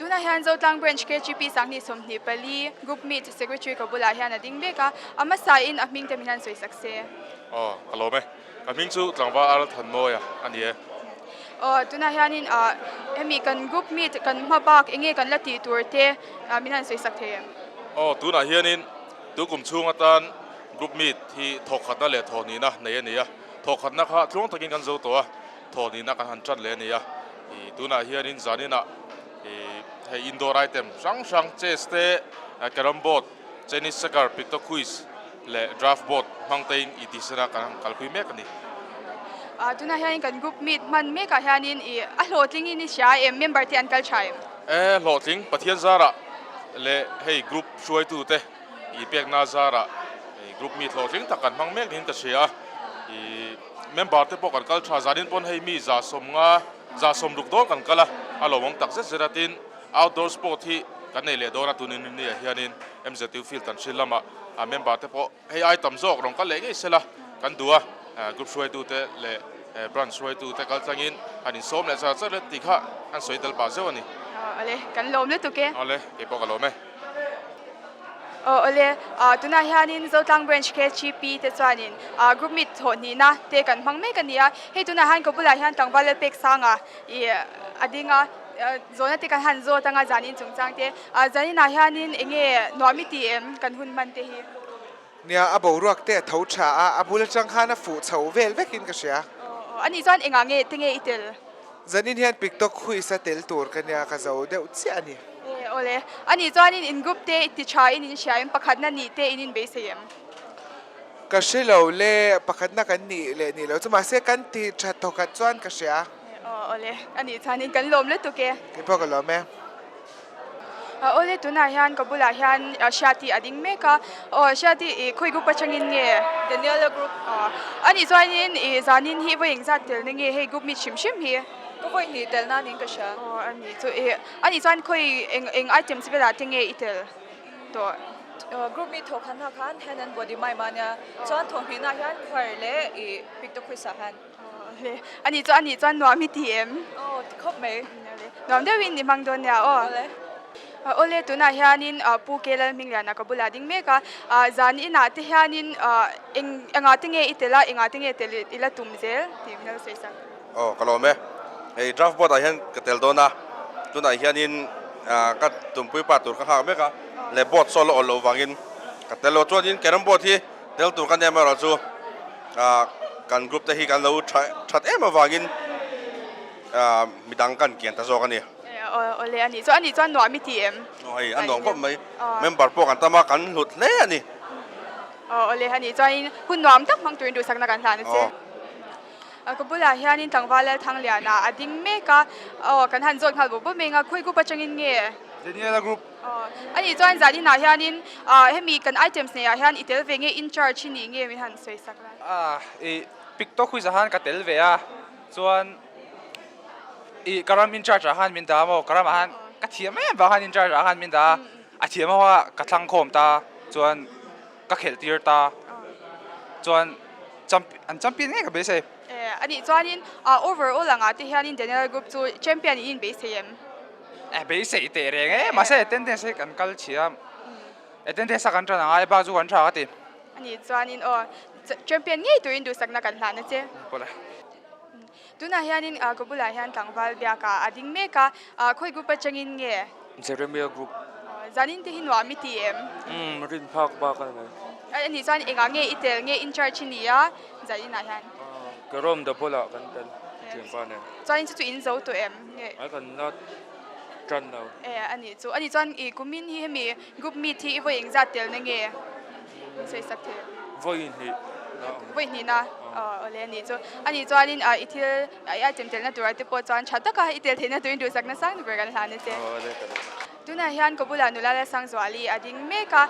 Tunah hian Zotlang Branch KGP 2024 Group Meet Secretary ka bulah hian a ding mek a, a hmasain a hming te min han sawi sak se. Aw, ka lawm e. Ka hming chu Tlangval Ar Thanmawia a ni e. Aw, tunah hianin hemi kan Group Meet kan hma bak enge kan la tih tur te min han sawi sak thei em? Aw, tunah hianin tukum chhung atan Group Meet hi thawkkhatna leh thawhnihna nei a ni a. Thawkkhatna kha tluang takin kan zo tawh a, thawhnihna kan han tan leh a ni a. Ih tunah hianin zaninah ih hei indoor item hrang hrang chess te, carrom board, chinese checker, picto quiz leh draft board hmang tein ih tihsena kan han kalpui mek a ni. Ah tunah hianin kan group meet hman mekah hianin ih a hlawhtlingin i hria em member te an kal tha em? E hlawhtling Pathian zarah leh hei group hruaitute ih pekna zarah ih group meet hlawhtling tak kan hmang mek niin ka hria a ih. Member te pawh kan kal tha, zanin pawn hei mi 150, 160 dawn kan kal a, a lawmawm tak zet zet a, tin outdoor sport hi kan nei leh dawn a tunin ni ah hianin MZU field kan hrilh lamah a member te pawh hei ai tam zawk rawn kal leh ngei sela kan duh a, group hruaitu te leh branch hruaitu te kal tlangin han insawm leh char char le tih kha an sawi tel pah zeuh a ni. Awle, kan lawm lutuk e. Awle, keipawh ka lawm e. Aw awle, tunah hianin Zotlang Branch KGP te chuanin group meet thawh hnihna te kan hmang mek a ni a, hei tunah hian ka bulah hian tlangval Lalpek Sanga ih a ding a, zawhna te kan han zawt anga zanin chungchang te, zaninah hianin eng nge nuam i ti em kan hun hman te hi? Nia, a boruak te a tho tha a, a bul atang khan a fuh chho vel vekin ka hria. Aw, anih chuan engah nge te nge i tel? Zanin hian Piktok huis a tel tur ka nia, ka zo deuh chiah a ni. E, awle. Anih chuanin in group te i ti tha in in hria em? Pakhatna nih te in inbeisei em? Ka hre lo le, pakhatna kan nih leh nih lo chu mahse kan ti tha thawkhat chuan ka hria. Aw, awle. Anih chuanin kan lawm lutuk e. Keipawh ka lawm e. Awle tunah hian ka bulah hian Hriati a ding mek a, aw Hriati i khawi group atangin nge? Daniela group. Aw anih chuanin i zanin hi vawi engzat telna nge hei group meet hrim hrim hi? Ka vawi hnih telna niin ka hria. Aw anih chu i anih chuan khawi eng eng items velah te nge i tel tawh? Group meet thawh khan ha khan hand and body mime a nia, chuan thawhhnihna ah hian khuar leh i pictoquiz ah hian. Ani chu ani chuan nuam i ti em? Aw ti khawp mai. Nuam deuhin i hmang dawn nia aw. Awle. Awle tunah hianin Pu Ke Lalhmingliana ka bulah ding mek a, zan inah te hianin eng engah te nge i tel a, engah te nge tel i la tum zel tih min lo sawi sak. Aw ka lawm e. Hei draft board ah hian ka tel dawn a, tunah hianin ka tumpui pa tur ka nghak mek a, leh board saw la awlh loh vangin ka tel lo. Chuanin carrom board hi Tel tur kan em erawh chu kan group te hi kan lo that em avangin midang kan kian ta zawk a ni. Awle a nih chu, a nih chuan nuam i ti em? Aw hei a nuam khawp mai, member pawh kan tam a, kan hlut hle a ni. Awle a nih chuanin hun nuam tak hmang turin duhsakna kan hlan a che. Ka bulah hianin tlangval Lalthangliana a ding mek a, aw kan han zawt nghal bawk bawk mai ang a, khawi group atangin nge? Daniela group. Aw, ani chuan zan inah hianin hemi kan items neihah hian i tel ve nge in charge hi nih nge min han sawi sak la? Ah, i picto quiz ah khan ka tel ve a, chuan i ka ram in charge ah khan min dah a maw, ka ramah khan ka thiam em vang khan in charge ah khan min dah a, a thiam ho a ka thlang khawm ta, chuan ka khelh tir ta, chuan an champion ngei ka beisei. Anih chuanin overall angah te hianin Daniel group chu champion in inbeisei em? Eh beisei teh reng e, mahse attendance hi kan kal chhia attendance a kan tan angai bak chu kan tha ka ti. Ani chuanin aw champion ngei turin duhsakna kan hlan a che. Pawle. Tunah hianin ka bulah hian tlangval biakah a ding mek a, khawi group atangin nge? Jeremia group. Zanin te hi nuam i ti em? Umm rin phak bak a ni mai. Ani chuan engah nge i tel nge in charge i ni a zaninah hian? Carrom double ah kan tel thianpa nen. Chuanin chu chu in zo tawh em nge? Ai kan la tan lo. E ani chu ani chuan i kumin hi hemi group meet hi i vawi engzat tel na nge? Min sawi sak thei em? Vawi hnih na ang. Vawi hnih na awle ani chu ani chuanin i thil i item telna turah te pawh chuan tha taka i tel theihna turin duhsakna sang ber kan hlan a che. Awle ka lawm e. Tunah hian ka bulah nula Lalsangzuali a ding mek a,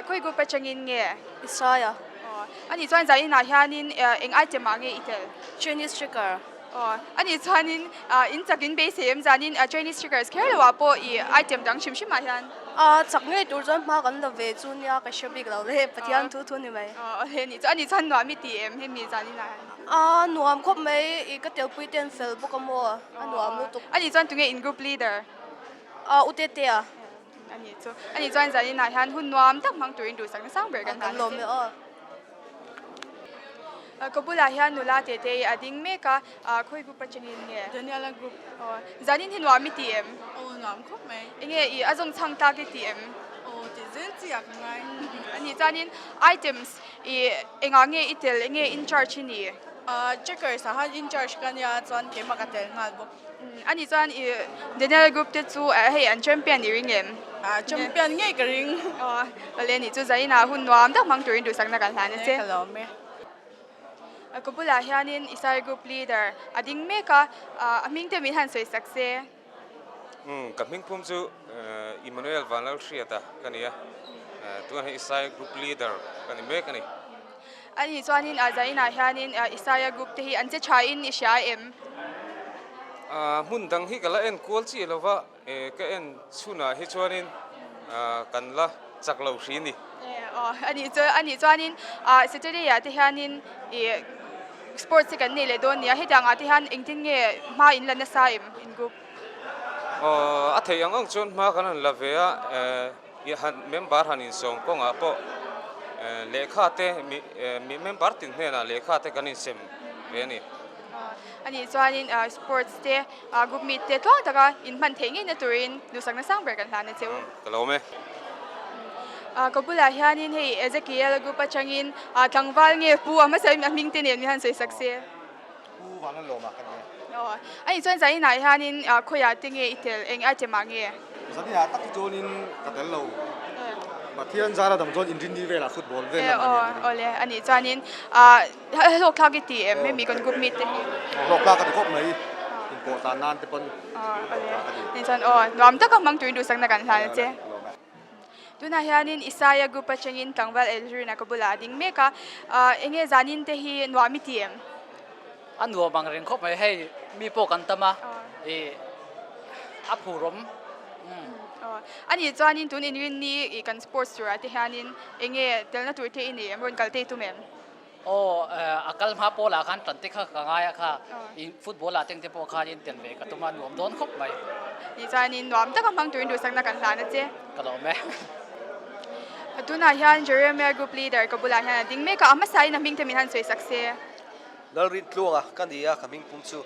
khawi group atangin nge? Isaiah. Aw, ani chuan zaninah hianin eng item ah nge i tel? Chinese checker. Aw, ani chuanin in chak in beisei em zanin Chinese checkers kher lo ah pawh i item dang hrim hrim ah hian? A, chak ngei tur chuan hma kan la ve chu nia ka hre bik lo le, Pathian thu thu ni mai. Aw, he ni chu ani chuan nuam i ti em hemi zaninah hian? A, nuam khawp mai, i ka telpui te an fel bawk a maw, a nuam lutuk. Ani chuan tunge in group leader? A u tete a. Ani chu. Ani chuan zaninah hian hun nuam tak hmang turin duhsakna sang ber kan hlan a che. Kan lawm e aw. Ka bulah hian nula tete hi a ding mek a, khawi group atangin nge? Daniela group. Aw, zanin hi nuam i ti em? Aw, nuam khawp mai. Enge i a zawng chhang tlak i ti em? Aw, tih zel chi ah ka ngai. Ani chuanin items i engah nge i tel, enge in charge i ni? Checkers ah khan in charge ka nia chuan keimah ka tel nghal bawk. Ani chuan i Daniel group te chu hei an champion i ring em? Champion ngei ka ring. Aw, awle nih chu Zaina hun nuam tak hmang turin duhsakna kan hlan a che. Ka lawm e. Ka bulah hianin Isai group leader a ding mek a, a hming te min han sawi sak se. Umm, ka hming phum chu Emmanuel Vanlalhriata ka ni a, tunah hian Isai group leader ka ni mek a ni. Ani chuanin a zainah hianin Isaia group te hi an che thain i hria em? Hmun dang hi ka la en kual chiah lo va, ka en chhunah hi chuanin kan la chak lo hri ni. Ani chu ani chuanin Saturday ah te hianin i sports te kan nei leh dawn nia, hetiang ah te hian engtin nge hma in la nasa em in group? A theih ang ang chuan hma kan han la ve a. I han member han insawm kawngah pawh lehkha te mi member tin hnenah lehkha te kan insem ve a ni. A nih chuanin sports te group meet te tluang taka inhman theih ngeina turin duhsakna sang ber kan hlan a cheu. Ka lawm e. Ka bulah hianin hei Ezekiel group atangin tlangval nge pu a hmasa in a hming te nen mi han sawi sak se. Pu Vanlalawma ka ni e. Aw, a nih chuan zaninah hianin khawiah te nge i tel, eng item ah nge? Zaninah tak hi chuanin ka tel lo. Pathian zara dang chuan inrinni velah football vel lamah nia ka ring. Aw le, a nih chuanin hlawk thlak i ti em hemi kan group meet te hi? Hlawk thlak ka ti khawp mai, inpawh tlan nan te pawn hlawk thlak ka ti. Aw le, chuan aw nuam taka hmang turin duhsakna kan hlan a che. Tunah hianin Isaia group atangin tlangval Elrina ka bulah a ding mek a, enge zanin te hi nuam i ti em? A nuam ang reng khawp mai, hei mi pawh kan tam a, ih a phur awm. A nih chuanin tun inrinni ih kan sports turah te hianin enge telna tur te i nei em, rawn kal te i tum em? Aw, a kal hma pawlah khan tan te kha ka ngai a kha, i football ah teng te pawh khan in tel ve ka tum a, nuam dawn khawp mai. Tih chuanin nuam taka hmang turin duhsakna kan hlan a che. Ka lawm e. Tunah hian Jeremiah Group Leader ka bulah hian a ding mek a, a hmasain a hming te min han sawi sak se. Lalrintluanga ka ni a, ka hming pum chu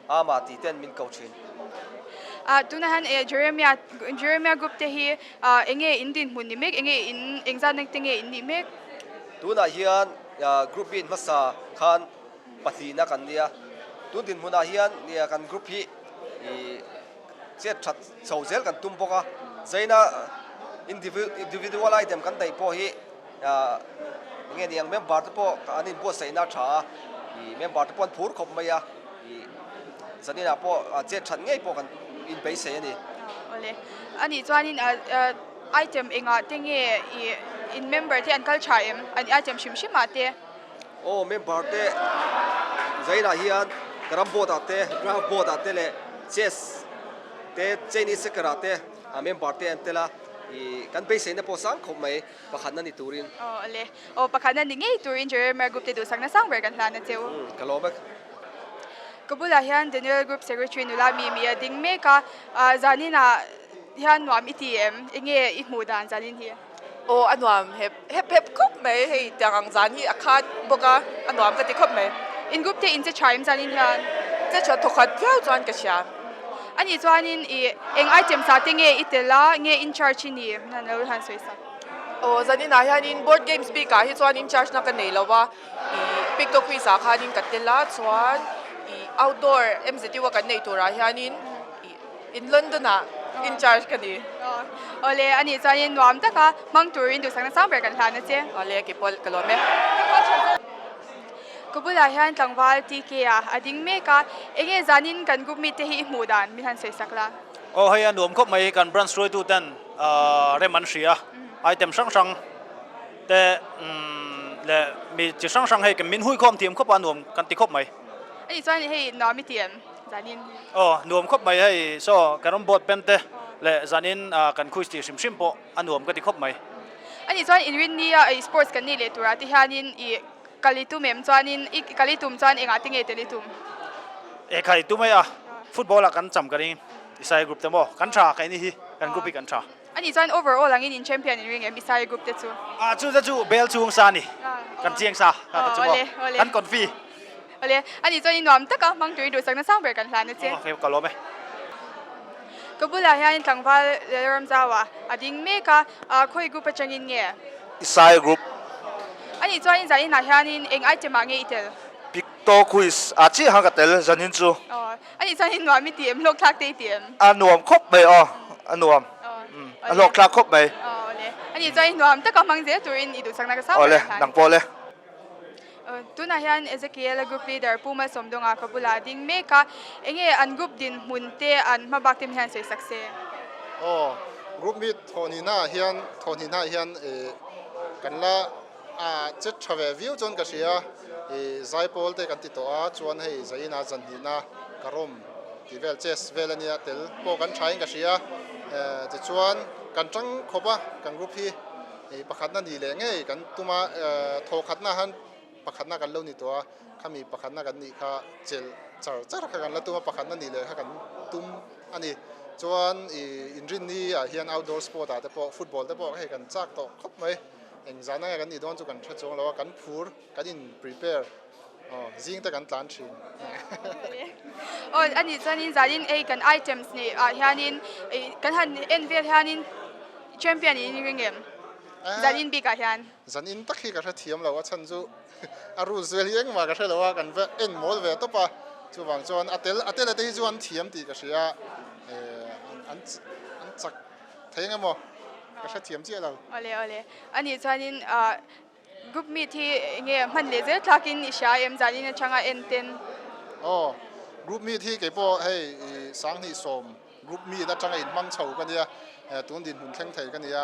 Ama tih ten min ko thin. Tunah hian eh Jeremiah Jeremiah group te hi eng nge in dinhmun ni mek, eng nge in engzatna te nge in nih mek? Tunah hian group in hmasa khan pahnihna kan nia, tun dinhmunah hian nia kan group hi ih chet that chho zel kan tum bawk a, zaina individual item kan daih pawh hi eng nge niang member te pawh an inbuatsaihna a tha a, ih member te pawh an phur khawp mai a. Ih zaninah pawh chet that ngei pawh kan inbeisei a ni. Awle. A nih chuanin item engah te nge ih in member te an kal tha em? An item hrim hrim ah te? Aw member te zainah hian carrom board ah te, draft board ah te leh chess te, Chinese checker ah te member te an tel a. Ih kan beiseina pawh sang khawp mai pakhatna ni turin. Awle. Aw pakhatna ni ngei turin Jeremiah Group te duhsakna sang ber kan hlan a cheu. Ka lawm e. Ka bulah hian Daniel Group Secretary nula mi mi a ding mek a, zaninah hian nuam i ti em? Enge i hmuh dan zanin hi? Aw a nuam hep hep hep khawp mai, hei tiang ang zan hi a khat bawk a, a nuam ka ti khawp mai. In group te in che tha em zanin hian? Che tha thawkhat viau chuan ka hria. Ani chuanin i eng items ah te nge i tel a, nge in charge i ni? Nan lo han sawi sak. Aw zaninah hianin board games bikah hi chuan in charge na ka nei lo a, ih picto quiz ah khanin ka tel a chuan ih outdoor M_Z_U a kan neih turah hianin ih in London ah in charge ka ni. Awle anih chuanin nuam taka hmang turin duhsakna sang ber kan hlan a che. Awle keipawh ka lawm e. Ka bulah hian tlangval TK a a ding mek a, enge zanin kan group meet te hi i hmuh dan min han sawi sak la. Aw hei a nuam khawp mai kan branch hruaitu ten rem an hria item hrang hrang te leh mi chi hrang hrang hei min hui khawm thiam khawp a nuam kan ti khawp mai. Ani chuan hei nuam i ti em zanin hi? Aw nuam khawp mai hei saw kan rawn board pen te leh zanin kan quiz tih hrim hrim pawh a nuam ka ti khawp mai. Ani chuan inrinni a sports kan nih leh turah te hianin i Kal i tum em chuanin i kal i tum chuan engah te nge tel i tum? E kha i tum mai a, football ah kan cham ka ring. Isaiah group te maw kan tha keini hi kan group hi kan tha. Ani chuan overall angin in champion in ring em Isaiah group te chu? Ah chu te chu bel chhung sa ani kan chiang sa kha te chu maw kan confi. Awle ani chuan i nuam taka hmang turin duhsakna sang ber kan hlan a che. Aw ka lawm e. Ka bulah hian tlangval Lalramzaua a ding mek a, khawi group atangin nge? Isaiah group. Ani chuan in zaninah hianin eng item ah nge i tel? Picto quiz ah chiah khan ka tel zanin chu. Aw, ani chuan in nuam i ti em? Hlawk thlak te i ti em? A nuam khawp mai aw, a nuam. A hlawk thlak khawp mai. Aw le, ani chuan in nuam taka hmang zel turin i duhsakna ka sang ber a Aw le, hlan. nang pawh le. Tunah hian Ezekiel-a group leader Pu Malsawmdawnga ka bulah a ding mek a, enge an group dinhmun te an hma bak te hian sawi sak se? Aw, group meet thawhhnihna ah hian thawhhnihna ah hian kan la chet tha ve viau chuan ka hria, zaipawl te kan ti tawh a, chuan hei zaina zanhnihna karawm tih vel chess vel a nia tel pawh kan tha in ka hria, tichuan kan tang khawp a kan group hi. Hei pakhatna ni leh ngei kan tum a, thawkhatna han pakhatna kan lo ni tawh a, khami pakhatna kan nih kha chelh char char kha kan la tum a, pakhatna ni leh kha kan tum a ni. Chuan ih inrinni ah hian outdoor sport ah te pawh football te pawh hei kan chak tawh khawp mai, eng zan anga kan nih dawn chu kan hre chuang lo a, kan phur kan in prepare aw zing te kan tlan thin. Aw a nih chuanin zanin ei kan items nih ah hianin ih kan han en vel hianin Champion in i ring em? Zanin bikah hian. Zanin tak hi ka hre thiam lo, a chhan chu a rules vel hi engmah ka hre lo a, kan va en mawl ve tawp a, chuvang chuan a tel a tela te hi chu an thiam tih ka hria a, an an chak thei eng emaw ka hre thiam chiah lo. Awle awle, anih chuanin Group meet hi enge hman leh zel thlakin i hria em zanin atanga en ten? Aw, group meet hi keipawh hei i sanghnih sawm group meet atanga inhmang chho ka nia, tun dinhmun thleng thei ka nia,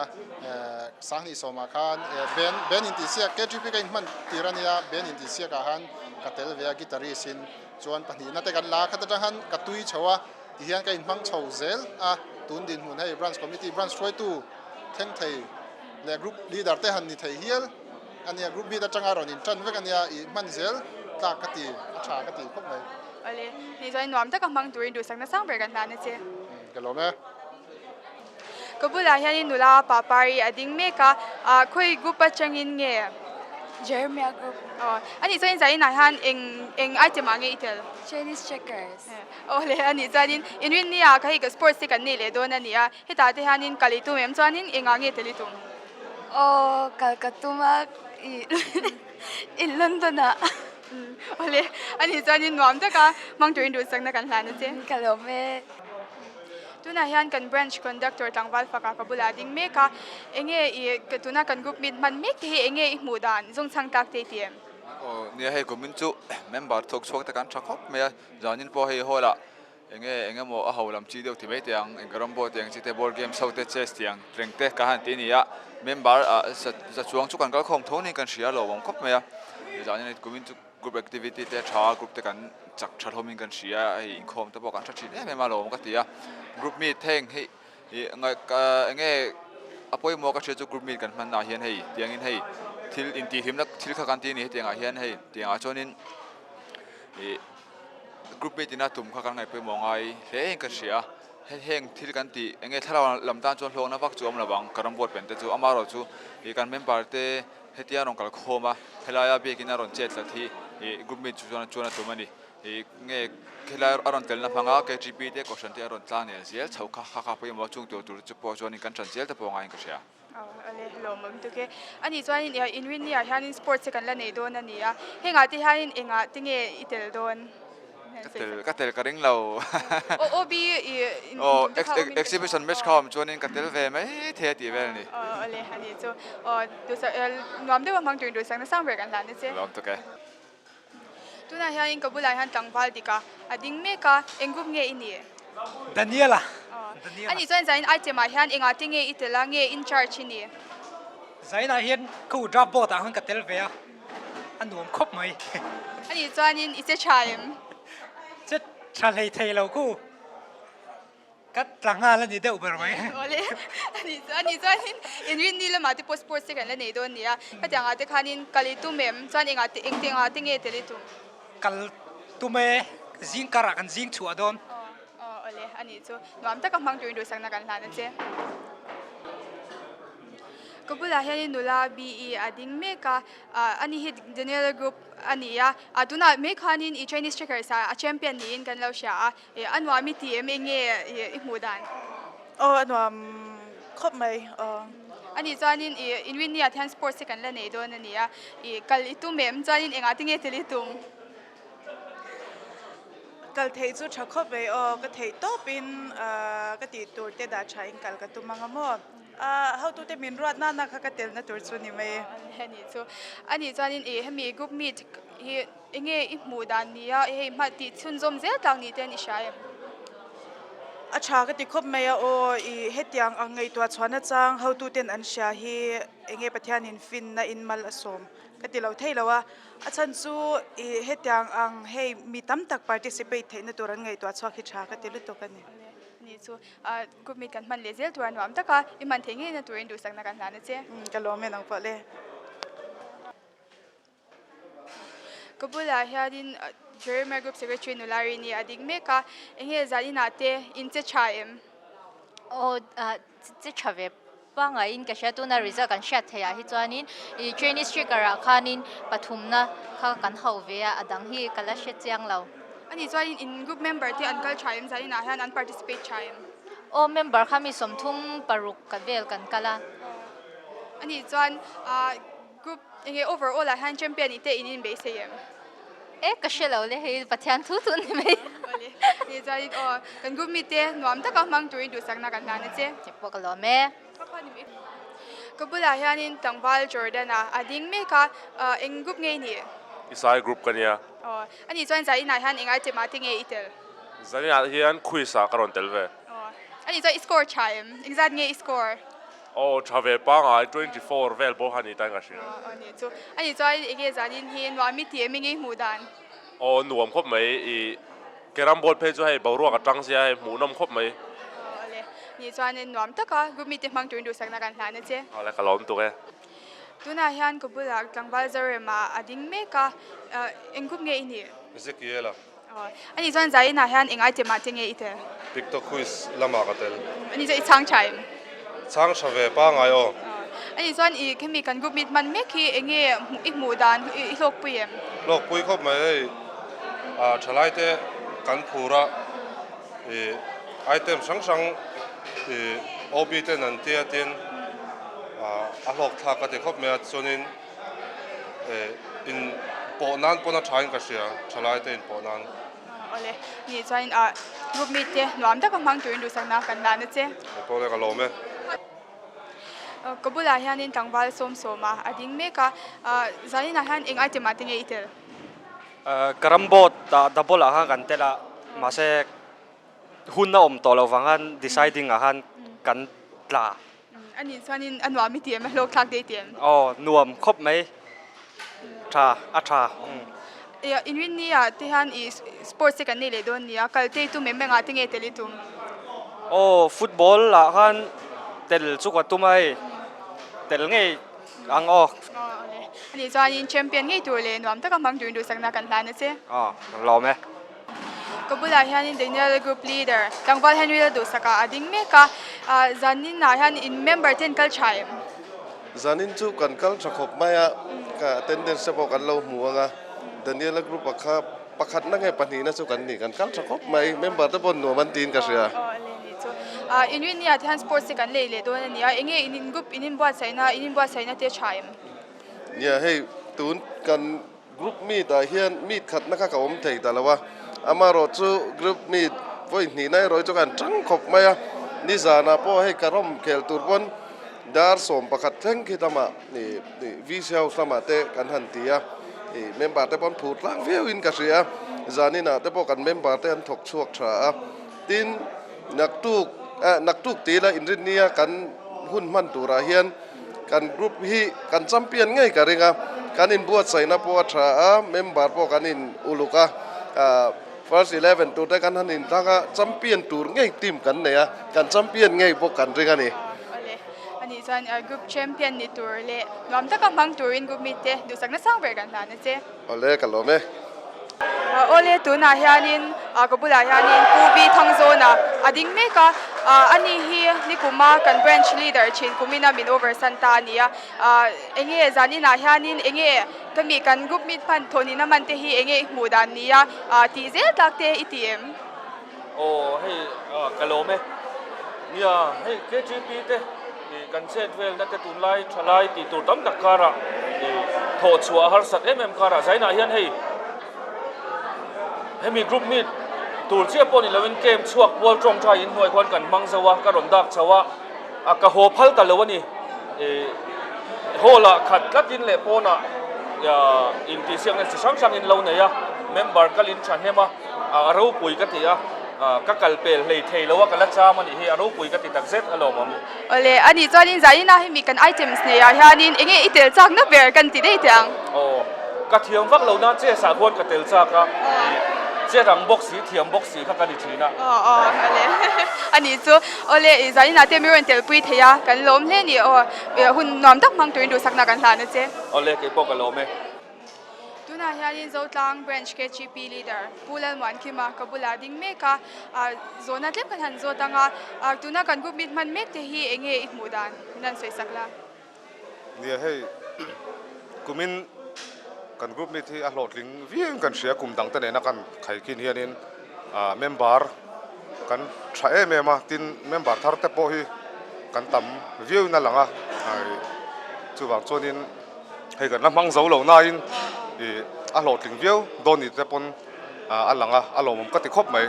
sanghnih sawmah khan band band intihsiak KTP ka inhman tir a nia, band intihsiakah khan ka tel ve a guitarist in chuan pahnihna te kan la a, khat atang khan ka tui chho a, tihian ka inhmang chho zel a, tun dinhmun hei branch committee branch hruaitu thleng thei leh group leader te han ni thei hial a nia, group lead atanga rawn in tan vek a nia, ih hman zel tlak ka ti, a tha ka ti khawp mai. Awle, ni chuan nuam taka hmang turin duhsakna sang ber kan hlan a che. Ka lawm e. Ka bulah hianin nula Papari a ding mek a, ah khawi group atangin nge? Jeremiah group. Aw, anih chuan zainah hian eng eng item ah nge i tel? Chinese checkers. Awle, anih chuanin inrinni ah ka hei ka sports te kan nei leh dawn a ni a. Hetah te hianin kal i tum em chuanin engah nge tel i tum? Aw, kal ka tum a i in London ah. Awle, anih chuanin nuam taka hmang turin duhsakna kan hlan a che. Ka lawm e. Tunah hian kan branch conductor tlangval faka ka bulah a ding mek a, enge i tuna kan group meet hman mek te hi enge i hmuh dan zawngchhang tlak te i ti em? Aw, nia hei kumin chu member thawk chhuak te kan tha khawp mai a, zanin pawh hei hall ah Enge eng emaw a ho lam chi deuh ti mai teh ang, eng carrom board tih ang chi te, board games ho te, chess tih ang reng te ka han ti a ni a, member ah za za chuang chu kan kal khawm tho niin kan hria lo awm khawp mai a, zanin kumin chu group activity te a tha a, group te kan chak tha hlawmin kan hria a, hei inkhawm te pawh kan tha thin em em a lo awm ka ti a, group meet heng hei ih enge a pawimawh ka hria chu group meet kan hman ah hian hei tiangin hei thil intihhlimna thil kha kan ti a ni hetiangah hian hei tiangah chuanin ih. Group meeting a tum kha kan ngaih pawimawh ngai hle in ka hria a, heng thil kan tih eng nge thlarau lam tan chuan hlawkna vak chu a awm lo vang, ka ram vote pen te chu amaherawh chu ih kan member te hetia rawn kal khawm a, helaia biakin a rawn chet tlat hi ih group meet chu chuan chuan a tum a ni, ih nge helai a rawn telna hmanga KTP te kohhran te a rawn tlang nel zel chho kha kha kha pawimawh a chung tur tur chu pawh chuanin kan tan zel te pawh ngaiin ka hria. Lawmawm tuk e. Ani chuanin inrinni ah hianin sports te kan la nei dawn a ni a, hengah te hianin engah te nge i tel dawn? Ka tel ka tel ka ring lo. Aw OB i Aw exhibition match kha awm chuanin ka tel ve mai thei a tih vel a ni. Aw awle ani chu aw duhsak nuam deuh a hmang turin duhsakna sang ber kan hlan a che. Lawm tuk e. Tunah hianin ka bulah hian tlangval dik a, a ding mek a, eng group nge i nih? Daniela. Aw. Ani chuan zain item ah hian engah te nge i tel a, nge in charge i nih? Zainah hian khu draft board ah khan ka tel ve a, a nuam khawp mai. Ani chuanin i che tha em? Che tha hlei thei lo khu. Ka tla nghal a ni deuh ber mai. Awle, ani chu ani chuanin inrinni lamah te pawh sports te kan la nei dawn nia. Khatiang ah te khanin kal i tum em? Chuan engah te engte engah te nge tel i tum? Kal tum e, zing karah kan zing chhuah dawn. Aw, awle, anih chu nuam taka hmang turin duhsakna kan hlan a che. Ka bulah hianin nula BE a ding mek a, ani hi Daniela group a ni a, tunah mai khanin i Chinese checkers ah a champion niin kan lo hria a, a nuam i ti em enge i hmuh dan? Aw a nuam khawp mai aw. Ani chuanin i inrinni-ah te hian sports hi kan la nei dawn a ni a, i kal i tum em? Chuanin engah te nge tel i tum? Kal theih chu tha khawp mai aw, ka theih tawpin ka tih tur te dah tha in kal ka tum ang a maw? Hotute min ruat nana kha ka telna tur chu ni mai. Ani chu ani chuanin i hemi group meet hi enge i hmuh dan nia hei hma tih chhunzawm zel tlak ni ten i hria em? A tha ka ti khawp mai a aw i hetiang ang ngaihtuah chhuahna chang hotuten an hria hi enge Pathianin finna in mal a sawm ka ti lo thei lo a, a chhan chu i hetiang ang hei mi tam tak participate theihna tur an ngaihtuah chhuak hi tha ka ti lutuk a ni. Ani chu Group meet kan hman leh zel tur a nuam tak a, i hman thei ngei na turin duhsakna kan hlan a che. Ka lawm e nang pawh le. Ka bulah hianin Jeremiah Group Secretary nula Rini a ding mek a, enge zan inah te in che tha em? Aw che tha ve pangaiin ka hria tuna result kan hriat theih ah hi chuanin ih Chinese trigger ah khanin pathumna kha kan hauh ve a, a dang hi ka la hre chiang lo. Ani chuanin in group member te an kal tha em zaninah hian an participate tha em? Aw member kha mi 30 ka vel kan kal a. Ani chuan ah group enge overall ah hian champion ih te in inbeisei em? E ka hre lo le hei Pathian thu thu ni mai. Awle ni chuanin aw kan group mi te nuam taka hmang turin duhsakna kan hlan a che. Che pawh ka lawm e. Ka bulah hianin tlangval Jordan a a ding mek a, eng group nge i nih? Isai group ka nia. Aw, ani chuan Zainah hian eng item ah te nge i tel? Zainah hian quiz ah ka rawn tel ve. Aw, ani chuan i score tha em? Engzat nge i score? Aw, tha ve pangai 24 vel pawh kha ni ta in ka hria. Aw, aw ni chu. Ani chuan enge zanin hi nuam i ti em enge i hmuh dan? Aw, nuam khawp mai i Carrom board phei chu hei boruak a tang sia hei hmuhnawm khawp mai. Awle, ni chuanin nuam taka group mite hmang turin duhsakna kan hlan a che. Awle, ka lawm tuk e. Tunah hian ka bulah tlangval Zorema a ding mek a, eng group nge i nih? Ezekiel-a. Aw, ani chuan Zainah hian eng item ah te nge i tel? TikTok quiz lamah ka tel. Ani chuan i chhang tha em? Chhang tha ve pangai aw. Ani chuan i khemi kan group meet hman mek hi enge i hmuh dan i hlawkpui em? Hlawkpui khawp mai hei ah thalai te kan phur a ih item hrang hrang ih OB ten an tia tin ah a hlawk thlak ka ti khawp mai a chuanin eh in pawh nan pawn a tha in ka hria thalai te in pawh nan. Awle, ni chuanin ah group meet te nuam taka hmang turin duhsakna kan la na che. Awle ka lawm e. Ka bulah hianin tlangval sawm sawm a a ding mek a, zaninah hian eng item ah te nge i tel? Carrom board ah double ah khan kan tel a, mahse hun a awm tawh loh vang khan deciding ah khan kan tla. A nih chuanin a nuam i ti em? A hlawk thlak te i ti em? Aw, nuam khawp mai. Tha, a tha. Inrinni ah te hian i sports te kan nei leh dawn nia, kal te i tum em? Engah te nge tel i tum? Aw, football ah khan tel chu ka tum a hei, tel ngei ang aw. Aw, awle. A nih chuanin champion ngei tur leh nuam taka hmang turin duhsakna kan hlan a che. Aw, ka lawm e. Ka bulah hianin Daniel Group Leader tlangval Henry Lalduhsaka a ding mek a, zaninah hian in member ten kal tha em? Zanin chu kan kal tha khawp mai a, ka attendance te pawh kan lo hmu ang a, Daniela Group a kha pakhatna nge pahnihna chu kan ni, kan kal tha khawp mai, member te pawh nuam an tiin ka hria. Aw le ni chu. Inrinni-ah te hian sports te kan lei leh dawn a ni a, enge in group in inbuatsaihna, in inbuatsaihna te tha em? Nia hei tun kan Group meet ah hian meet khatna kha ka awm thei ta lo a, amaherawh chu group meet vawi hnihna erawh hi chu kan tang khawp mai a, nizanah pawh hei ka rawm khel tur pawn dar 11 thleng khi lamah ih VC house lamah te kan han ti a, ih member te pawn phur tlang viau in ka hria a, zaninah te pawh kan member te an thawk chhuak tha a, tin naktuk eh naktuk tih ila inrinnia kan hun hman turah hian. Kan group hi kan champion ngei ka ring a, kan inbuatsaihna pawh a tha a, member pawh kan in uluk a, first 11 tur te kan han inthlang a, champion tur ngei team kan nei a, kan champion ngei bawk kan ring a ni. Awle, anih chuan group champion ni tur leh nuam taka hmang turin group meet te duhsakna sang ber kan hlan a che. Awle, ka lawm e. Awle, tunah hianin ka bulah hianin Pu V Thangzawna a. a ding mek a, ani hi nikuma kan branch leader thin kumina min over san ta a ni a, enge zaninah hianin enge ka mi kan group meet hman thawhnihna hman te hi enge i hmuh dan ni a, tih zel tlak te i ti em? Aw hei ka lawm e. Nia hei KTP te ih kan chet velna te tunlai thalai tih tur tam tak karah ih thawh chhuah harsat em em karah zainah hian hei hemi group meet tur chiah pawh ni loin camp chhuak pual tawngtai in hnuai khuan kan hmang zo a ka rawn dak chho a a ka haw phal ta lo a ni ih hall ah khat tlatin leh pawnah intihsiakna chi hrang hrangin lo nei a member kalin thahnem a. A ropui ka ti a, ka kal pel hlei thei lo a, ka la cham a nih hi, a ropui ka ti tak zet a lawmawm. Awle, a nih chuanin zaina hemi kan items nei ah hianin enge i tel chakna ber kan ti daih teh ang? Aw, ka thiam vak lo na chess ah khuan ka tel chak a, che rang bawk si, thiam bawk si kha ka ni thin a. Aw aw, awle, a nih chu, awle i zaina te mi rawn tel pui thei a, kan lawm hle ni aw, hun nuam tak hmang turin duhsakna kan hlan a che. Awle, keipawh ka lawm e. Tunah hianin Zotlang Branch KGP Leader Pu Lalmuankima ka bulah ding mek a, zawhna tlem kan han zawt ang a, tuna kan group meet hman mek te hi eng nge i hmuh dan min han sawi sak la? Nia hei kumin kan group meet hi a hlawhtling viau in kan hria kum dang te nena kan khaikhin hianin member kan tha em em a tin member thar te pawh hi kan tam viau in a lang a chuvang chuanin Hei kan la hmang zo lo nain ih a hlawhtling viau dawn ni te pawn a lang a, a lawmawm ka ti khawp mai.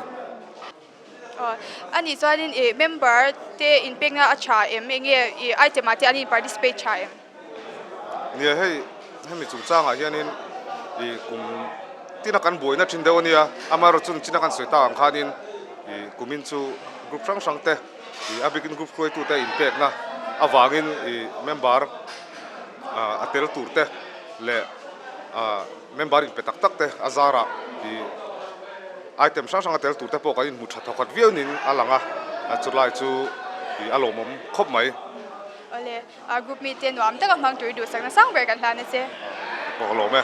Aw, a nih chuanin ih member te inpekna a tha em enge ih item ah te an in participate tha em? Nia hei hemi chungchangah hianin ih kum tina kan buaina thin deuh a nia, amaherawhchu chun china kan sawi tak ang khanin ih kumin chu group hrang hrang te ih a bikin group hruaitute inpekna avangin ih member a tel tur te leh member inpe tak tak te a zarah ih item hrang hrang a tel tur te pawh kan inhmu tha thawkhat viau niin a lang a, chulai chu ih a lawmawm khawp mai. Awle, group mite nuam taka hmang tur i duhsakna sang ber kan hlan a che. Ka lawm e.